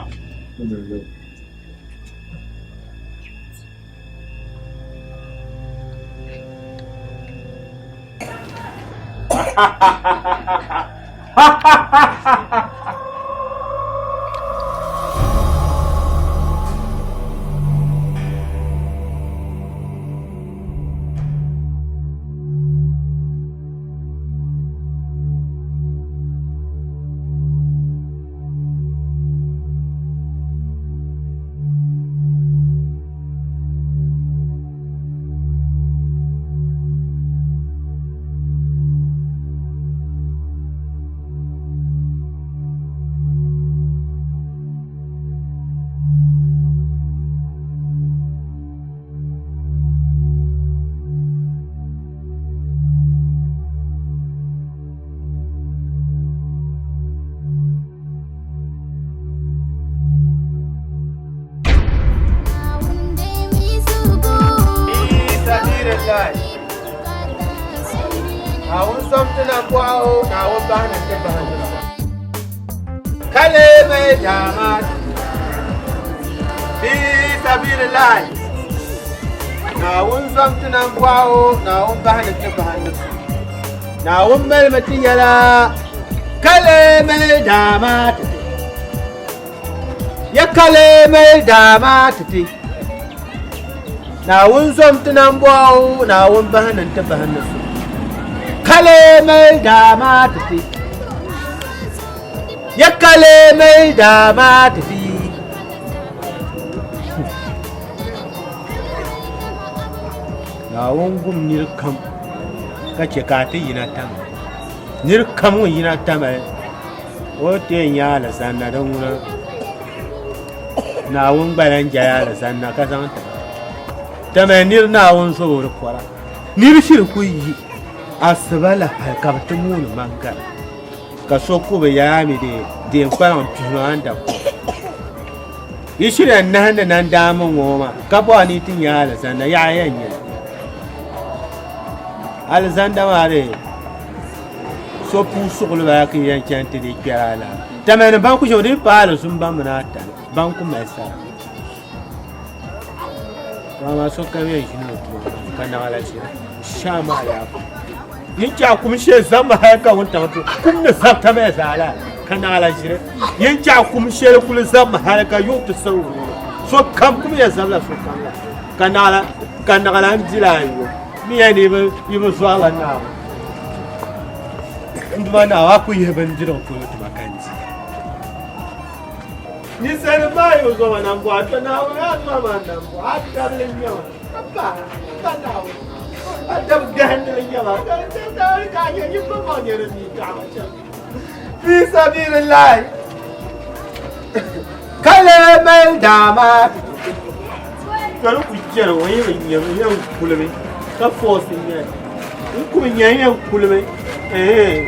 Naawuni zom ti nambɔɣu, Naawuni bahi ni ti bahi ni. Ka lee mali dama fi sabilillahi. Naawuni zom ti nambɔɣu, Naawuni bahi ni ti bahi ni. Naawuni malimi ti yɛla ka lee mali dama ti ti. Ya ka lee mali dama ti ti. Naawuni zom ti nambɔɣu, Naawuni bahi ni ti bahi ni so. Ka lee mali dama ti ti. Ya ka lee mali dama ti ti. Naawuni gum nir kam ka chɛ ka a ti yina tama. Nir kam ŋun yina tama o ti yɛn nya alizanda din ŋuna Naawuni gba lan jɛli alizanda ka zaŋ ti ba. Tama nir Naawuni zobo di pɔra. Nir shiri ku yi Asiba la hali ka bɛ ti mooni maŋ gari ka so ku bi yaa mi dee deen kpalaŋ pihima a ni da kom. Yi shiri yɛn nahindi nandaamba ŋɔ maa ka bɔhi ni yi ti nya alizanda yaɣa yɛn nyɛ li. Alizanda maa dee so puu suɣili bala ka yi yɛn chani ti dii kpɛri alaha. Tamali ni banku shɛm di yi paai alizum ba mini ata ni banku mali sara. Amaa sokam yɛn ʒini o tuma ka naɣila ʒira shaa maa yaa kum. Yin chɛ kum shee zamba hali ka wuntaŋ ti kum ni zabita maa zaa la ka naɣila ʒiri. Yin chɛ kum shɛli kuli zabimi hali ka yuŋ ti siɣi wuni sokam kum yɛn zabila sokam la ka naɣila ka naɣila n dila a yo mi ya ni yi bi zɔrila Naawuni. N duma Naawuni a ku yihi bindirigu polo tuma ka n di. Ninsalinim maa yi bi zo ma nambɔɣu, to Naawuni a zo ma nambɔɣu, a dabili n-nyɛ ma, ka pa, pa Naawuni, a dab gahindili n-nyɛ ma, ka ka a nyɛ yi maŋmaŋ nyɛ din mi taɣi ma shɛm. Fi sabilillahi, ka lee mali daa maa. To ni ku chani o yi bi nya mi yɛn kulimi, ka force n-nyɛ li. N ku bi nya yɛn kulimi, ɛɛn.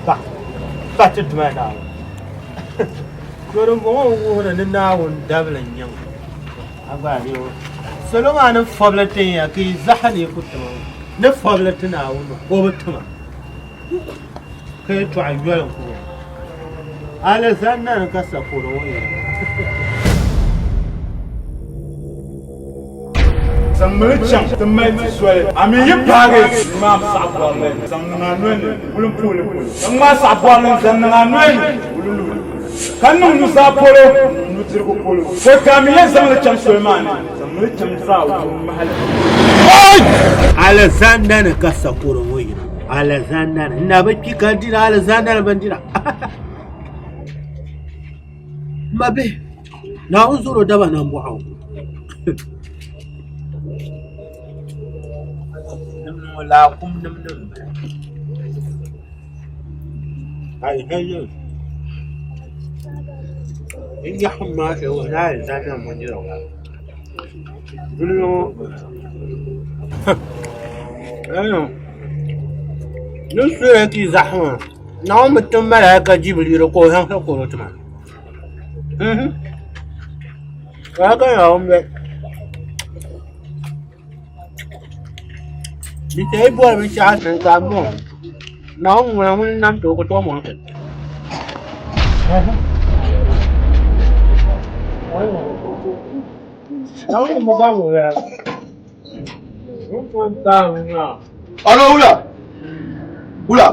Ba, ba ti duma Naawuni. To dimbɔŋɔ n-wuhiri ni Naawuni dabili n-nyɛ ŋɔ. A gba a o. Salo maa ni fɔbili tin ya ka yi zahi ni yi ku ti ma ŋɔ. Ni fɔbili ti Naawuni maa, o bi ti ma. Ka yɛtɔɣa yoli n-ku bɔŋɔ. Alizanda ni ka sakɔro ŋɔ yina. Zaŋmili chaŋ ti mali ti soli, a mi yi paagi ŋmaam saɣi bɔrili zaŋ niŋ a noli ni wulimpuhili polo, ka ŋmaai saɣi bɔrili n-zaŋ niŋ a noli ni wulinluhili polo, ka niŋ nuzaa polo n-niŋ nudirigu polo. Pɔi ka a mi yɛn zaŋ li chaŋ soli maa ni, zaŋmili chaŋ zaɣ wulimahili. Alizanda ni ka sakɔro ŋɔ yina. Alizanda ni n na bi kpi ka dira alizanda ni bindira m ma bihi Naawuni zɔr o daba nambɔɣu nim ŋɔ laakum nim nim n nyaɣasim maa shɛli ŋɔ ni alizanda ni bindira ŋɔ duniya ŋɔ Ni soya ti zahama Naawuni bi tim malaika Jibril ka o zaŋ shikuru ti ma Malaika Naawuni bɛ di chɛ yi bɔri binshɛɣu ni ka m bɔŋɔ Naawuni ŋuna ŋun nam ti o ku tooi mɔŋ ti Naawuni mi gba ŋuna Alo wula wula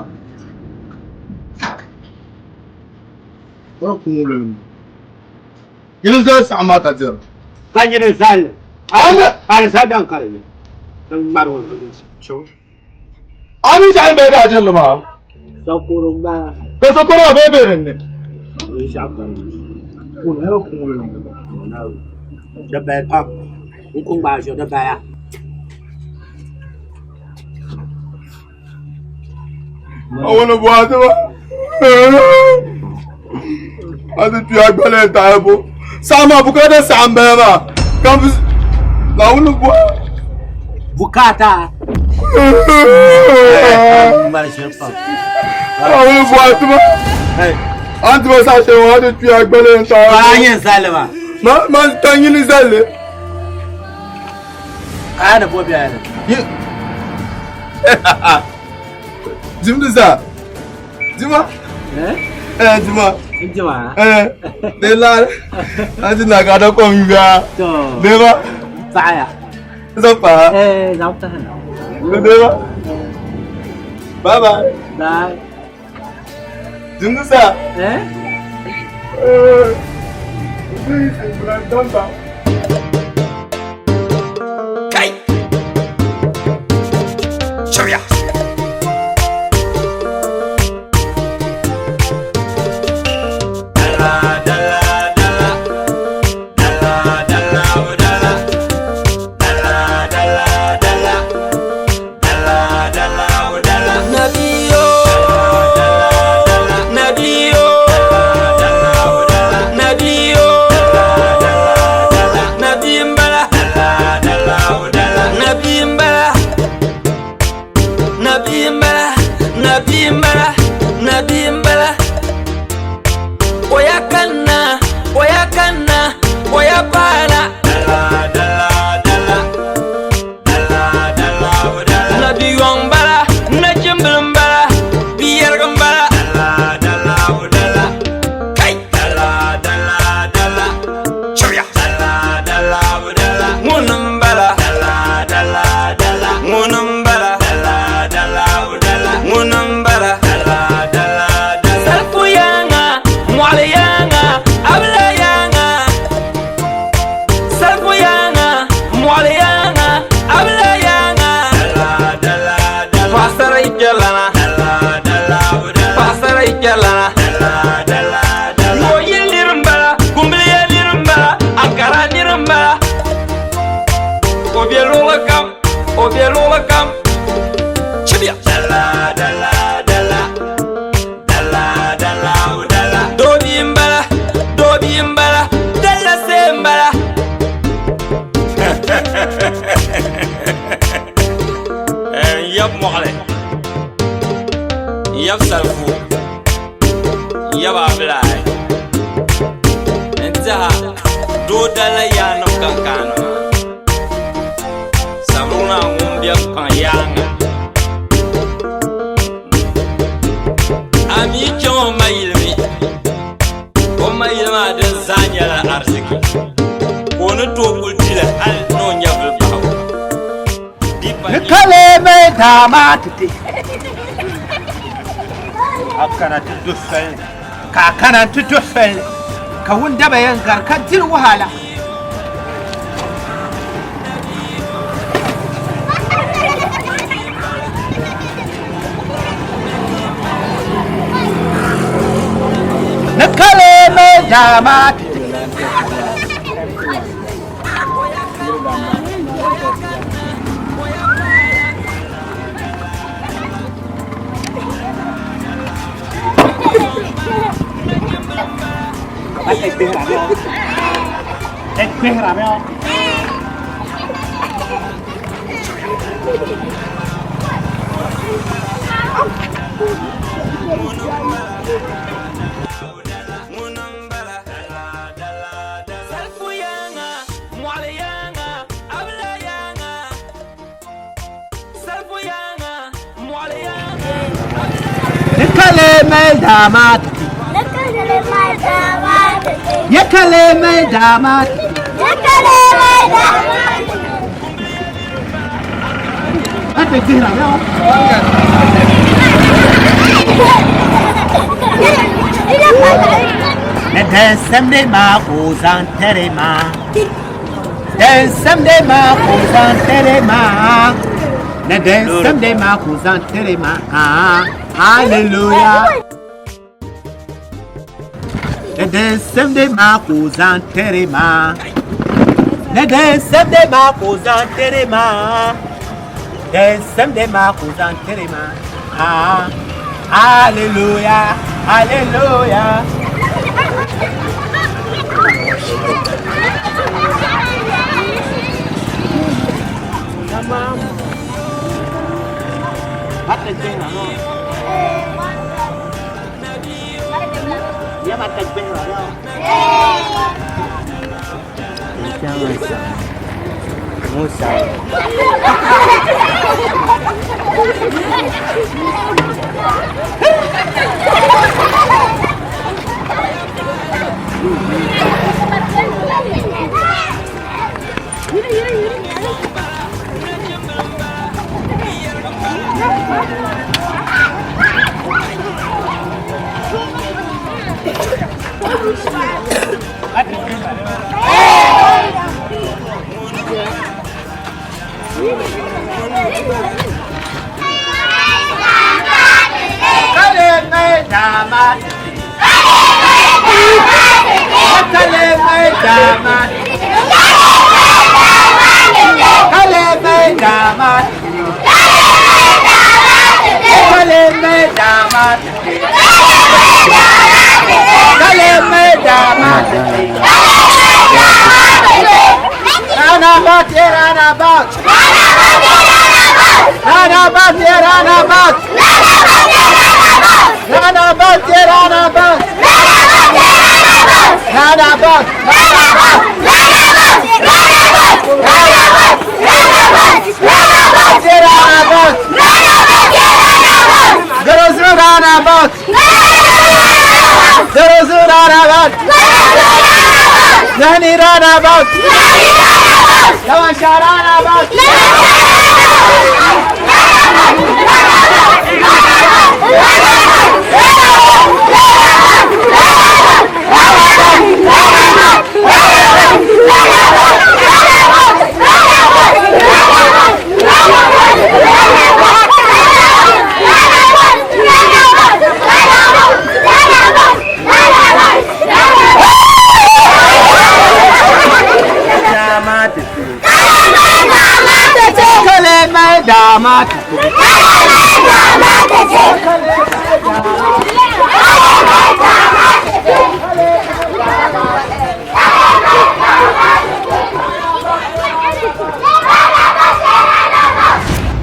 Yili zali saɣim maa ka diri. Ka yili zali alizanda n kali ni n ŋmari o zuɣu. A mi saɣim bee daa dirili maa? Sakoro maa. Ka sakoro maa bee be dinni? Di bali pam n ku ŋmaai zuɣu di bala. A wani buhati ba a ti tuya gbali n taɣi bo saɣim maa bukaata saɣim bala maa ka Naawuni buha bukaata Naawuni buhati ba a ti ba saɣa shɛli ŋɔ a ti tuya gbali n taɣi bo a yɛn zali maa ma ta nyini zalli a ni bo biɛli Dimdi zaa dima eh dima dima eh de la a ti na ka da kom yuya de ba paɣaya za pa eh zaŋ pahi na de ba bye bye bye dimdi zaa eh eh Kai! Shirya! Dala, dala, dala. Dala, dala, oh, dala. Dala, dala, dala. Doo dala yaanim kankaani maa. Samruna ŋun be kpaŋ yaaŋa. A mi chaŋ o mayili mi, o mayili maa din zaa nyɛla ariziki, ka o ni tooi kuli di li hal ni o nyɛvili bahigu. Di pa Ni kale mai dama titi. A kana ti do soli ni, ka a kana nti do soli ni, ka wundaba yɛn gari ka diri wahala. Ni kale mai dama titi. Ni kale mai dama titi. Ya kale mai dama titi. Ate gbihira mi Ni din simdi maa ka o zaŋ tiri ma. Din simdi maa ka o zaŋ tiri ma. Ni din simdi maa ka o zaŋ tiri ma. Hallelujah. Ni din simdi maa ka o zaŋ tiri ma. Ni din simdi maa ka o zaŋ tiri ma. Din simdi maa ka o zaŋ tiri ma. Hallelujah. Hallelujah. Tamam.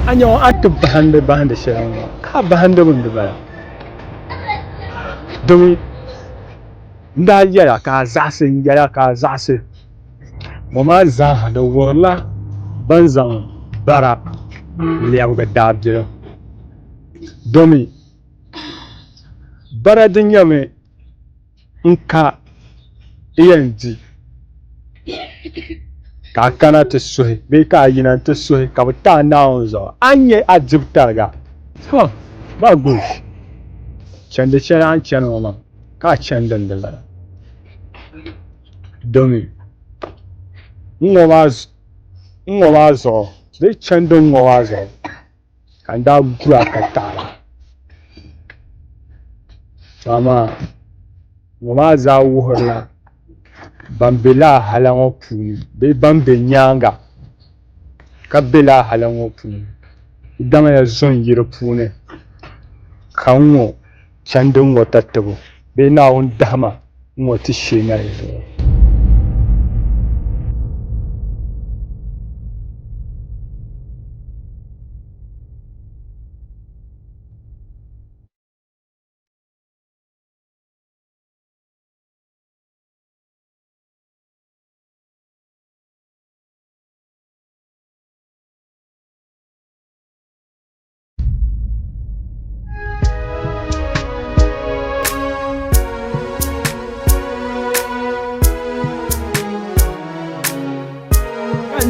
A nya a ti bahindi bahindi shɛli ŋɔ ka a bahindi mi di bala domi n daa yɛla ka a zaɣisi n yɛla ka a zaɣisi. Ŋɔ maa zaaha di wuhirila ban zaŋ bara n-lɛbigi daabilim. Domi bara di nyɛmi n ka yɛn di ka a kana ti suhi bee ka a yina nti suhi ka bɛ ti a Naawuni zuɣu, a ni nya a dibu tariga. Tɔ! Bagush, chandi shɛli a ni chani ŋɔ maa ka a chani din di lala. Domi n-ŋɔ maa zuɣu bee chandi n-ŋɔ maa zuɣu ka n daa guri a ka taɣiri a. To amaa ŋɔ maa zaa wuhirila ban be lala hala ŋɔ puuni bee ban be nyaaŋa ka be lala hala ŋɔ puuni daŋya zo n-yi di puuni ka ŋ-ŋɔ chandi ŋ-ŋɔ tatabo bee Naawuni dahima ŋ-ŋɔ ti shee na yi zuɣu.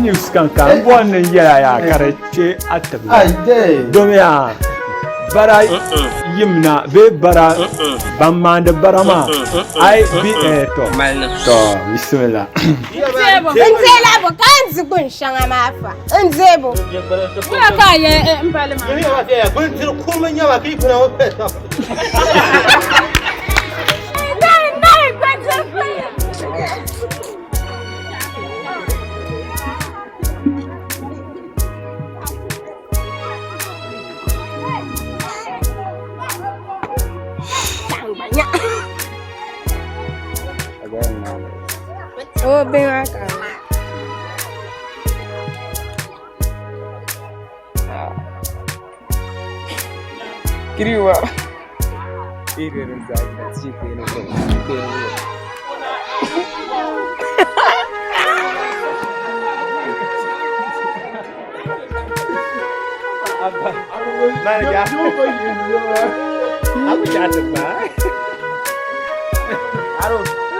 News kan ka n bɔri ni n yɛla yaa ka di kpe a tibili domi yaa bara yimna bee bara ban maandi bara maa ai bi to to bisimila N deela bo ka n di gbun shɛŋa maa fa n deebo. Wula ka a yɛ n bali maa? O bɛ maa ka. Kiriwa. Aro.